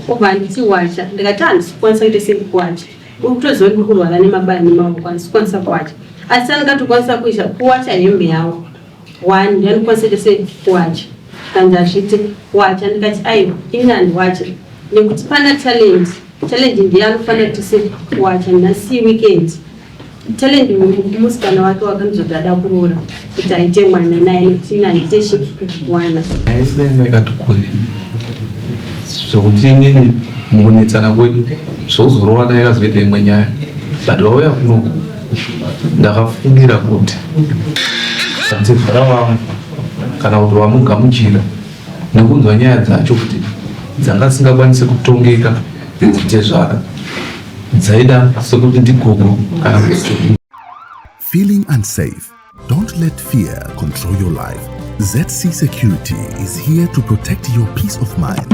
Obva anditi wacha, ndikati handisi kukwanisa kuita sekuwacha, uri kutoziva kuti ndiri kurwara nemabaya nemaoko, handisi kukwanisa kuwacha, asi andingatokwanisa kuisa kuwacha hembe yangu one ndandikwanisa kuita sekuwacha. Kanzi hazviite wacha, ndikati aiwa, ini handiwache nekuti pana Talent. Talent ndiye anofanira kuti sekuwacha nhasi weekend. Talent musikana wake wakanzoti ada kuroora kuti aite mwana naye nekuti ini handiite chi mwana. Aisema ikati kure zvekuti inini mukunetsana kwedu zvozorowana yakazoita imwe nyaya, but vauya kunoku ndakafungira kuti tezvara vangu kana kuti vamugamuchira nekunzwa nyaya dzacho kuti dzanga dzisingakwanise kutongeka tezvara dzaida sekuti ndigogo kana kuti. Feeling unsafe? Don't let fear control your life. ZC Security is here to protect your peace of mind.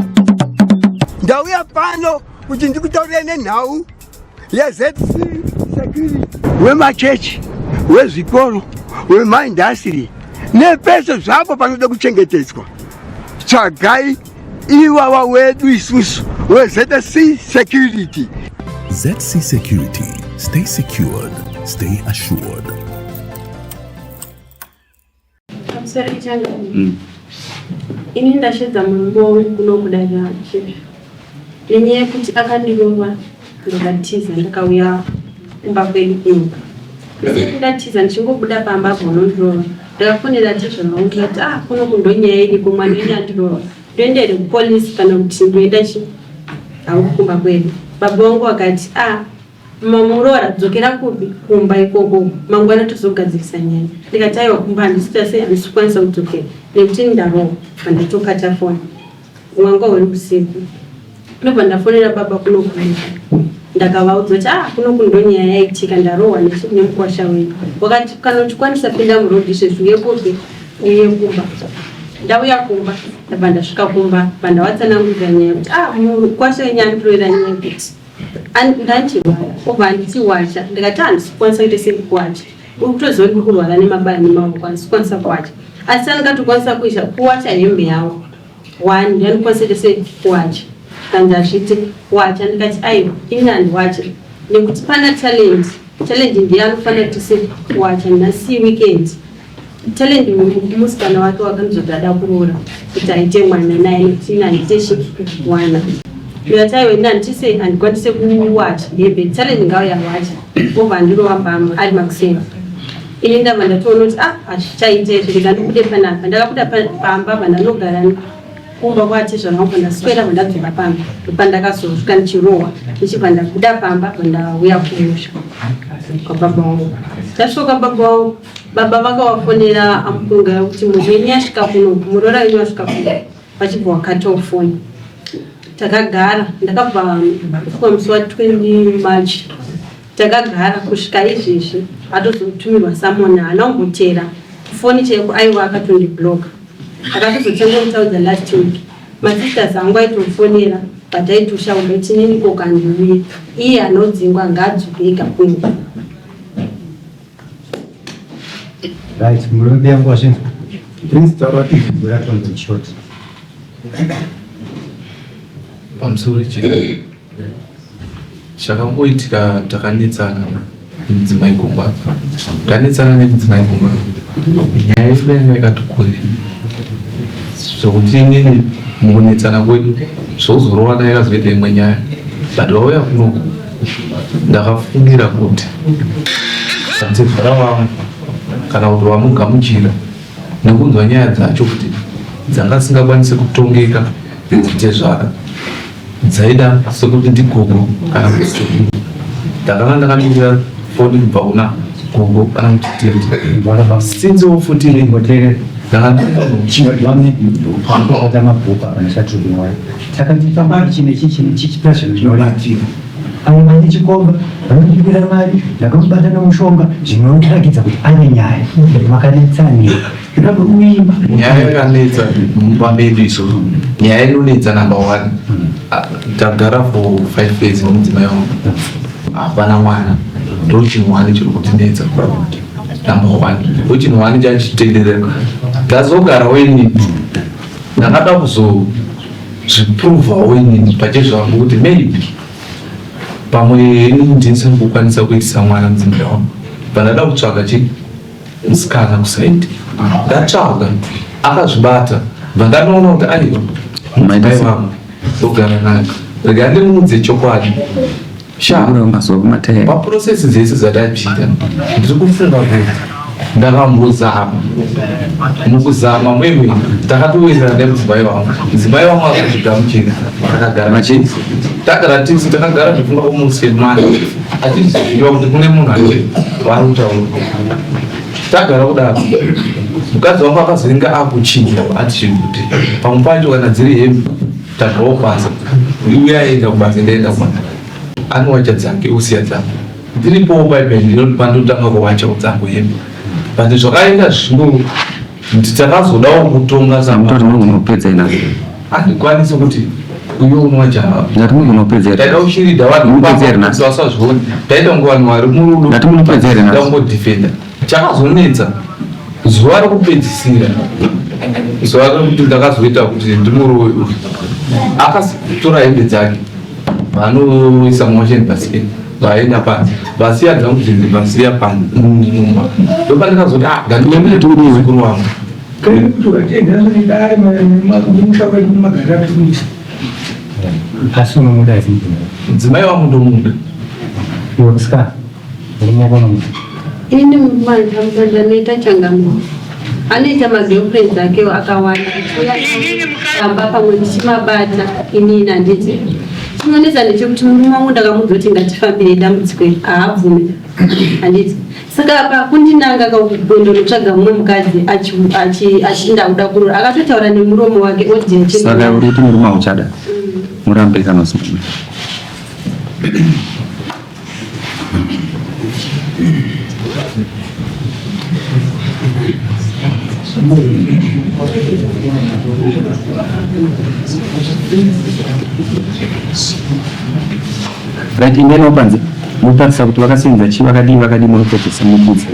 Ndauya pano kuti ndikutaurire nenhau yeZC Security, wemachechi, wezvikoro, wemaindastiri nepese zvapo panoda kuchengetedzwa. Tsvagai iwawa wedu isusu weZC Security. ZC Security, stay secured, stay assured. Pamusoro ichanga. Ini ndashedza murume wangu kuno kudarira chief nenyaya yekuti akandirova, ndikatiza, ndakauya kumba kwedu kuno. Ndisati ndatiza, ndichingobuda pamba apo unondirova. Ndakafonera tezvara vangu ndikati, ah, kuno kundonyaya iriko, mwana wenyu andirova, ndoenda here kupolisi kana kuti ndoenda chi hangu kumba kwedu? Baba vangu vakati, ah, mamuroora, dzokera kupi, kumba ikoko, mangwana tozogadzirisa nyaya. Ndikati aiwa, kumba handisi sei, handisi kukwanisa kudzokera nekuti ndarohwa. Pandatokata foni, wanga uri usiku, ndobva ndafonera baba kuno kumba, ndakavaudza kuti, ah, kuno kundonyaya yaitika, ndarohwa nemukwasha wenyu. Wakati kana uchikwanisa pinda murodhi izvezvi uye kupi, uye kumba. Ndauya kumba, ndabva ndasvika kumba, pandavatsanangurira nyaya kuti, ah, mukwasha wenyu andirovera nyaya yekuti ndandirwara. Obva anditi wacha, ndikati handisi kukwanisa kuita sekuwacha, uri kutoziva kuti ndiri kurwara nemabaya nemaoko, handisi kukwanisa kuwacha, asi andingatokwanisa kuisa kuwacha hembe yangu one ndandikwanisa kuita sekuwacha. Kanzi hazviite wacha, ndikati aiwa, ini handiwache nekuti pana Talent. Talent ndiye anofanira kuti sekuwacha nhasi weekend. Talent musikana wake wakanzoti ada kuroora kuti aite mwana naye nekuti ini handiite chi mwana. Ndikati aiwa, ini handise handikwanise kuwacha hembe, Talent ngauya wacha. Obva andirova mbama ari makuseni. Ini ndabva ndatoona kuti, ah, hazvichaite izvi, rega ndibude panapa. Ndakabuda pamba, pandanogara kumba kwatezvara vangu, pandaswera, pandadzoka pamba ndopandakazosvika ndichirohwa, ndichibva ndabuda pamba, pandauya kumusha kwababa vangu. Ndasvika kwababa vangu, baba vakavafonera amukunga kuti munhu wenyu asvika kuno, muroora wenyu asvika kuno, vachibva wakatawo foni. Takagara, ndakabva kusvika musi wa20 March, takagara kusvika izvezvi. Atozotumirwa summon, haana kumbotera foni chaiko, aiwa, akatondibloka. Akatozotanga kutaudza last week. Masisters angu aitofonera, but aitoshaura kuti inini koko handiuye, iye anodzingwa ngaadzoke ega kuno. Right, murume yangu wazvinzwa. Prince, taura kuti short. Pamusoro chii chakangoitika? Takanetsana nemudzimai kumba, tanetsana nemudzimai kumba, nyaya yedu yanga yakati kure zvekuti inini mukunetsana kwedu zvozorowana yakazoita imwe nyaya, but vauya kunoku ndakafungira kuti tezvara vangu kana kuti vamugamuchira nekunzwa nyaya dzacho kuti dzanga dzisingakwanise kutongeka tezvara dzaida sekuti ndigogo kana kuti sekuru. Ndakanga ndakamirira foni kubva kuna gogo kana kuti tete sinziwo futi. Mbotere ndakata mabhuku anosatuliwa takati pamari chine chichi nechichi zvinhu zvinobatsira avo vane chikomba vanondipira mari, ndakamubata nomushonga, zvinoratidza kuti ane nyaya makanetsanira zviramba uimba. Nyaya yakanetsa mumba medu isu, nyaya inonetsa number one, tagara for 5 years nemudzimai wangu, hapana mwana. Ndo chinhu one chiri kutinetsa number one, ndo chinhu one chachitenderera. Ndazogara weni ndakada kuzo zviprovawo inini pachezvangu kuti maybe pamwe inini ndisiri kukwanisa kuitisa mwana mudzimai wangu, pandada kutsvaga chi musikana kusaidi, ndatsvaga akazvibata, bva ndanoona kuti aiwa, mudzimai wangu ndogara naye, rega ndimuudze chokwadi sha. Paprocess dzese dzataichiita, ndiri kufunga kuti ndakambozama. Mukuzama mwemwe takatowirirana nemudzimai wangu, mudzimai wangu akazvigamuchira, takagara tese, tagara tese, takagara zvifunga kumusemana achiziva kuti kune munhu ati vari kutaura. Tagara kudaro, mukadzi wangu akazenge akuchinja attitude, kuti pamwe pacho kana dziri hembe, tabvawo kubasa, uye aenda kubasa, ndaenda kubasa, anowacha dzake usiya dzangu ndiripowo paipai, ndinoti pandotanga kuwachawo dzangu hembe, but zvakaenda zvino kuti takazodawo kutonga. Samutori munogona kupedza ina. Handikwanisi kuti uyo unowacha. Ndati munogona kupedza here? Taida kushirida vanhu. Munopedza here nhasi? Vasazvioni, taita kunge vanhu vari murudo. Ndati munopedza here nhasi? Tangodefenda. Chakazonetsa zuva rekupedzisira, zuva rekuti ndakazoita kuti ndimurowe uyu, akatora hembe dzake, vanoisa muwashing basket, vaenda panze, vasiya dzangu dzinzi, vasiya panze mumba. Ndopandikazoti, ah, ngandimukuru wangu. Musha wedu magarira kuisa. Asi unomuda here? Mudzimai wangu ndomuda. Iwe musikana, murume wako unomuda? Ini murume ndanoita changamiro, anoita magirlfriends ake akawanda, achiuya amba pamwe ndichimabata inini, handiti? Chinonetsa ndechekuti murume wangu ndakamudza kuti ngatifambire dambudziko iri, haabvume, handiti? Saka apa kundinanga kakugondonotsvaga mumwe mukadzi achinda kuda kurora, akatotaura nemuromo wake odiya. Saka uri kuti murume hauchada, murambe kana usina? Right, indeni panze mutarisa kuti vakasenza chii, vakadii vakadii, munopedzesa mubudza.